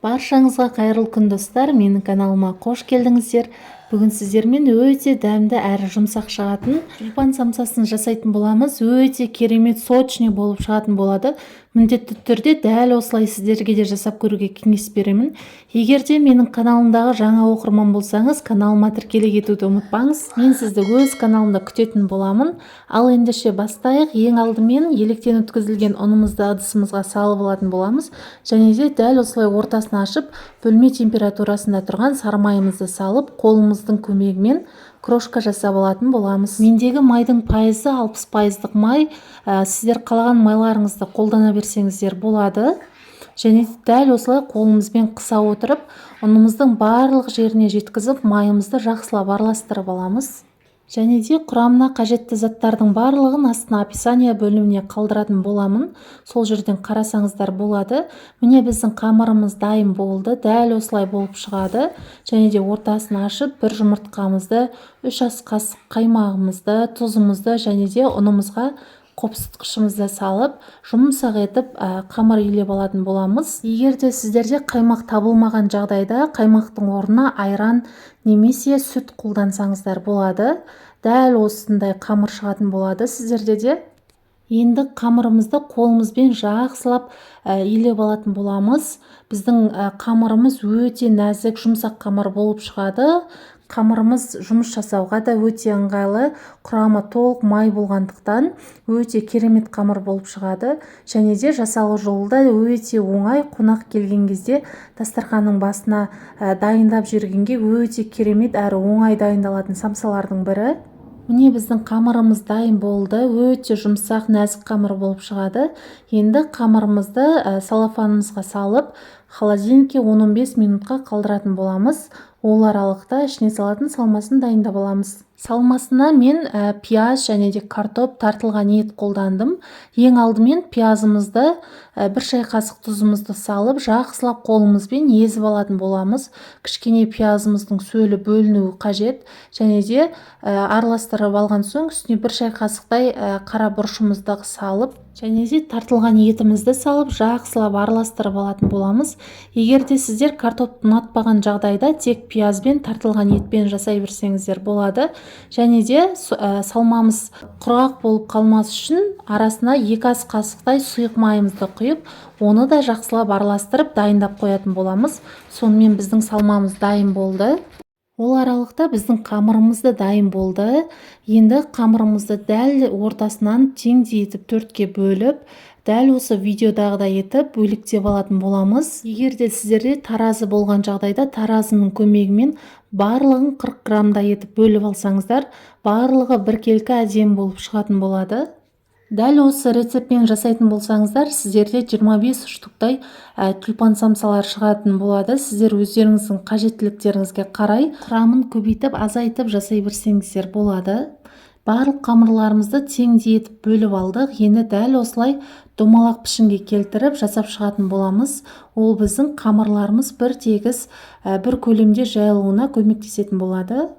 Баршаңызға қайырлы күн, достар! Менің каналыма қош келдіңіздер. Бүгін сіздермен өте дәмді әрі жұмсақ шығатын тюльпан самсасын жасайтын боламыз. Өте керемет, сочный болып шығатын болады. Міндетті түрде дәл осылай сіздерге де жасап көруге кеңес беремін. Егер де менің каналымдағы жаңа оқырман болсаңыз, каналыма тіркеле кетуді ұмытпаңыз. Мен сізді өз каналымда күтетін боламын. Ал ендеше бастайық. Ең алдымен електен өткізілген ұнымызды ыдысымызға салып алатын боламыз. Және де дәл осылай ортасын ашып, бөлме температурасында тұрған сары майымызды салып, қолымыздың көмегімен крошка жасап алатын боламыз. Мендегі майдың пайызы 60%-лық май. Сіздер қалаған майларыңызды қолдана берсеңіздер болады. Және дәл осылай қолымызбен қыса отырып, ұнымыздың барлық жеріне жеткізіп, майымызды жақсылап араластырып аламыз. Және де құрамына қажетті заттардың барлығын астына описание бөліміне қалдыратын боламын. Сол жерден қарасаңыздар болады. Міне, біздің қамырымыз дайын болды. Дәл осылай болып шығады. Және де ортасын ашып, бір жұмыртқамызды, 3 ас қасық қаймағымызды, тұзымызды және де ұнымызға қопсытқышымызды салып, жұмсақ етіп қамыр илеп алатын боламыз. Егер де сіздерде қаймақ табылмаған жағдайда, қаймақтың орнына айран немесе сүт қолдансаңыздар болады. Дәл осындай қамыр шығатын болады сіздерде де. Енді қамырымызды қолымызбен жақсылап илеп алатын боламыз. Біздің қамырымыз өте нәзік, жұмсақ қамыр болып шығады. Қамырымыз жұмыс жасауға да өте ыңғайлы, құрамы толық май болғандықтан өте керемет қамыр болып шығады. Және де жасалу жолы да өте оңай. Қонақ келген кезде дастарханның басына дайындап жібергенге өте керемет әрі оңай дайындалатын самсалардың бірі. Міне, біздің қамырымыз дайын болды. Өте жұмсақ, нәзік қамыр болып шығады. Енді қамырымызды салафанымызға салып, холодильникке 10-15 минутқа қалдыратын боламыз. Ол аралықта ішіне салатын салмасын дайындап аламыз. Салмасына мен пияз және де картоп, тартылған ет қолдандым. Ең алдымен пиязымызды, бір шай қасық тұзымызды салып, жақсылап қолымызбен езіп алатын боламыз. Кішкене пиязымыздың сөлі бөлінуі қажет. Және де араластырып алған соң үстіне бір шай қасықтай қара бұрышымызды салып, және де тартылған етімізді салып, жақсылап араластырып алатын боламыз. Егер де сіздер картопты ұнатпаған жағдайда, тек пиязбен, тартылған етпен жасай берсеңіздер болады. Және де салмамыз құрғақ болып қалмас үшін арасына 2 ас қасықтай сұйық майымызды құйып, оны да жақсылап араластырып дайындап қоятын боламыз. Сонымен біздің салмамыз дайын болды. Ол аралықта біздің қамырымыз да дайын болды. Енді қамырымызды дәл ортасынан теңдей етіп 4-ке бөліп, дәл осы видеодағыдай етіп бөліктеп алатын боламыз. Егер де сіздерде таразы болған жағдайда, таразының көмегімен барлығын 40 граммдай етіп бөліп алсаңыздар, барлығы біркелкі әдемі болып шығатын болады. Дәл осы рецептпен жасайтын болсаңыздар, сіздерде 25 штуктай тюльпан самсалар шығатын болады. Сіздер өздеріңіздің қажеттіліктеріңізге қарай құрамын көбейтіп, азайтып жасай берсеңіздер болады. Барлық қамырларымызды теңдей етіп бөліп алдық. Енді дәл осылай домалақ пішінге келтіріп жасап шығатын боламыз. Ол біздің қамырларымыз бір тегіс, бір көлемде жайылуына көмектесетін болады.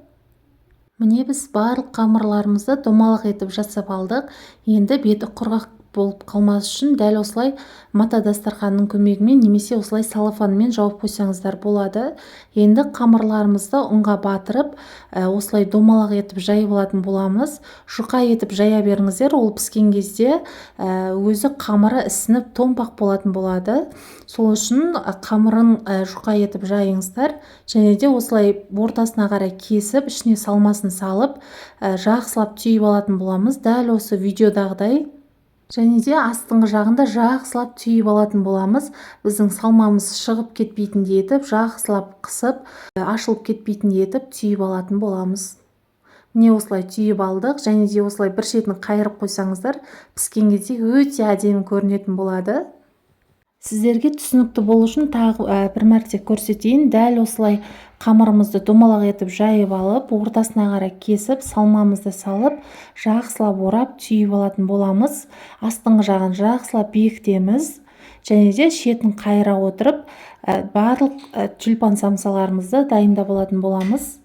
Міне, біз барлық қамырларымызды домалақ етіп жасап алдық. Енді беті құрғақ болып қалмас үшін дәл осылай мата дастарханның көмегімен немесе осылай салафанмен жауып қойсаңыздар болады. Енді қамырларымызды ұнға батырып, осылай домалақ етіп жайып алатын боламыз. Жұқа етіп жая беріңіздер, ол піскен кезде өзі қамыры ісініп томпақ болатын болады. Сол үшін қамырын жұқа етіп жайыңыздар. Және де осылай ортасына қарай кесіп, ішіне салмасын салып, жақсылап түйіп алатын боламыз. Дәл осы видеодағыдай. Және де астыңғы жағында жақсылап түйіп алатын боламыз. Біздің салмамыз шығып кетпейтіндей етіп, жақсылап қысып, ашылып кетпейтіндей етіп түйіп алатын боламыз. Міне, осылай түйіп алдық. Және де осылай бір шетін қайырып қойсаңыздар, піскен кезде өте әдемі көрінетін болады. Сіздерге түсінікті болу үшін тағы бір мәрте көрсетейін. Дәл осылай қамырымызды домалақ етіп жайып алып, ортасына қарай кесіп, салмамызды салып, жақсылап орап түйіп алатын боламыз. Астыңғы жағын жақсылап бекітеміз. Және де шетін қайыра отырып, барлық тюльпан самсаларымызды дайындап алатын боламыз.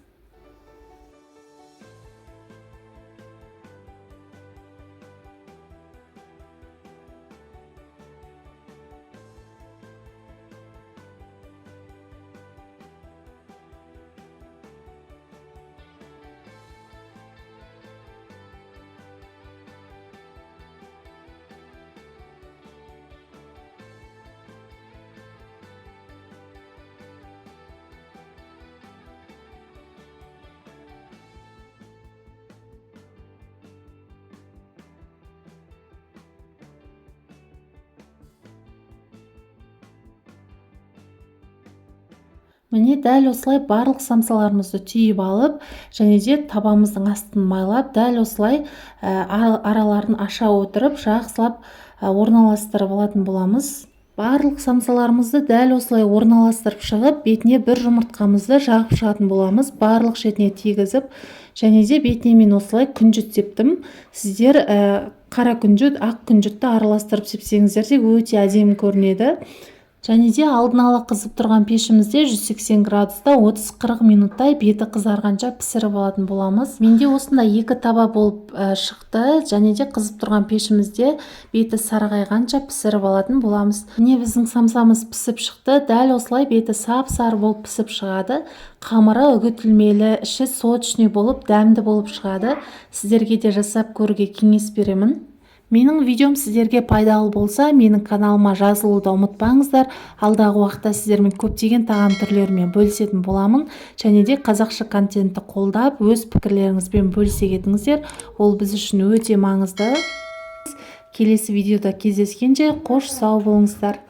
Міне, дәл осылай барлық самсаларымызды түйіп алып және де табамыздың астын майлап, дәл осылай араларын аша отырып, жақсылап орналастырып алатын боламыз. Барлық самсаларымызды дәл осылай орналастырып шығып, бетіне бір жұмыртқамызды жағып шығатын боламыз, барлық шетіне тигізіп. Және де бетіне мен осылай күнжіт септім. Сіздер қара күнжіт, ақ күнжітті араластырып сепсеңіздер де, өте әдемі көрінеді. Және де алдын ала қызып тұрған пешімізде 180 градуста 30-40 минуттай беті қызарғанша пісіріп алатын боламыз. Менде осындай екі таба болып шықты. Және де қызып тұрған пешімізде беті сарғайғанша пісіріп алатын боламыз. Міне, біздің самсамыз пісіп шықты. Дәл осылай беті сап сары болып пісіп шығады. Қамыры үгітілмелі, іші сочный болып, дәмді болып шығады. Сіздерге де жасап көруге кеңес беремін. Менің видеом сіздерге пайдалы болса, менің каналыма жазылуды ұмытпаңыздар. Алдағы уақытта сіздермен көптеген тағам түрлерімен бөлісетін боламын. Және де қазақша контентті қолдап, өз пікірлеріңізбен бөлісе кетіңіздер, ол біз үшін өте маңызды. Келесі видеода кездескенше, қош сау болыңыздар!